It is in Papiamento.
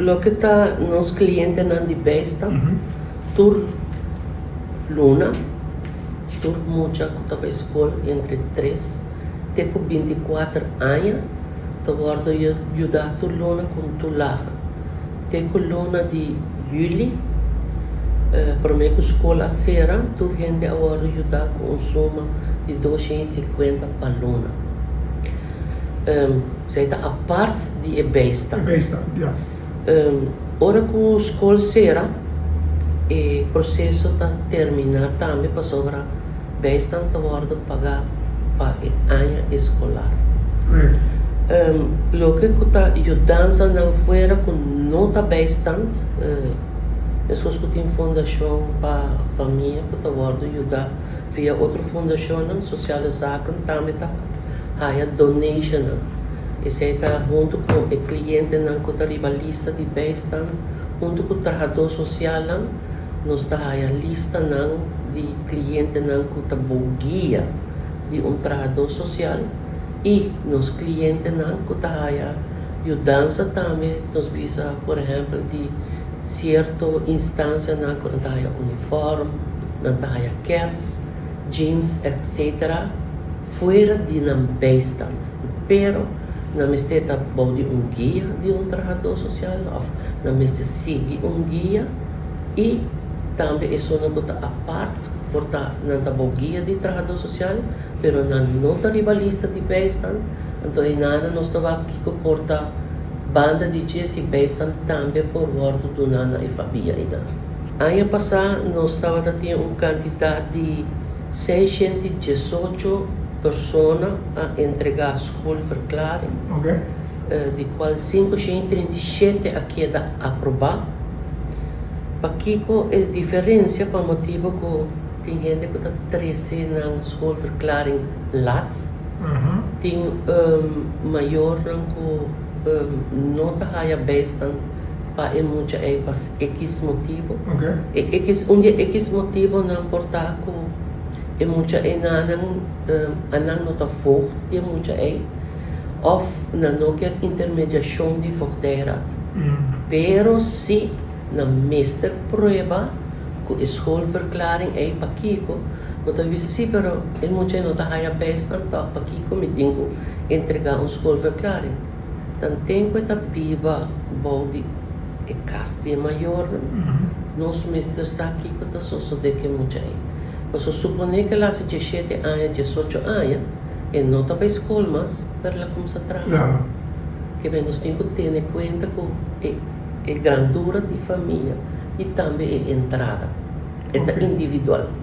Loke ta nos klientenan di bijstand, tur luna, tur mucha ku ta bai skol entre 3 te ku 24 aña ta wòrdu yudá tur luna ku un toelage. Te ku luna di yüli, promé ku skol a sera, tur hende a wòrdu yudá ku un suma di 250 pa luna. Esei ta apart di e bijstand. Ora ku skol sera, e proseso ta terminá tambe pasobra bijstand ta wòrdu pagá pa e aña eskolar. Loke ku ta yudansanan fuera ku no ta bijstand, meskos ku tin fundashon pa famia ku ta wòrdu yudá via otro fundashonnan, Sociale Zaken tambe ta haya donationnan. Esei ta huntu ku e klientenan ku ta riba lista di bijstand, huntu ku trahadó sosialnan, nos ta haya listanan di klientenan ku ta bou guia di un trahadó sosial i nos klientenan ku ta haya yudansa tambe, nos bisa por ehèmpel di sierto instansianan ku nan ta haya unifòrm, nan ta haya kèts, jeans etc. Fuera di nan bijstand. Pero nan mester ta bou di un guia di un trahadó sosial òf nan mester sigui un guia i tambe esunnan ku ta apart por ta nan ta bou guia di trahadó sosial pero nan no ta riba lista di bijstand, anto einana nos ta wak kiko por ta banda di dje si bijstand tambe por wòrdu duná na e famia einan. Aña pasá nos tabata tin un kantidat di 618 persona a entregá schoolverklaring, di kual 537 a keda aprobá. Pakiko e diferensia? Pa motibu ku tin hende ku ta trese nan schoolverklaring lat, tin mayornan ku no ta haya bijstand pa e mucha ei pa ekis motibu. E ekis, un di e ekis motibunan por ta ku e mucha einanan anan no ta voogd di e mucha ei òf nan no kier intermediashon di voogdijraad. Pero si nan mester prueba ku e schoolverklaring ei pakiko, bo ta bisa si pero e mucha ei no ta haya bijstand tòg, pakiko mi tin ku entregá un schoolverklaring? Tanten ku e ta biba bou di e kas di e mayornan, nos mester sa kiko ta sosodé ku e mucha ei. Pasobra suponé ku el hasi 17 aña, 18 aña, e no ta bai skol mas, pero el a kuminsá traha. Ke nos tin ku tene kuenta ku e e grandura di famia i tambe e entrada. E ta individual.